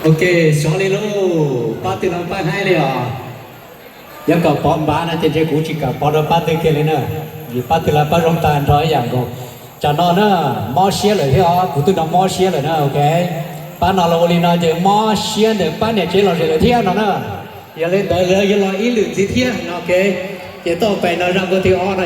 Ok, xyov li lauj, pab twg los pab haib li os. Yog kom pov npav no ces ntshe kuv tsis kam pov rau pab twg kiag li na, vim pab twg los pab zoo tag nrho ib yam nkaus. Tsam no na, mob siab lawm thiab os, kuv twb no mob siab lawm na, ok. Pab no los ua li no ces mob siab ntawm pab niam tsev lom zem lawm thiab no na. Yog li ntawd lawv yuav los ib lwm ntxiv thiab no, ok. Ces toj pem no zaj nkauj thib ob no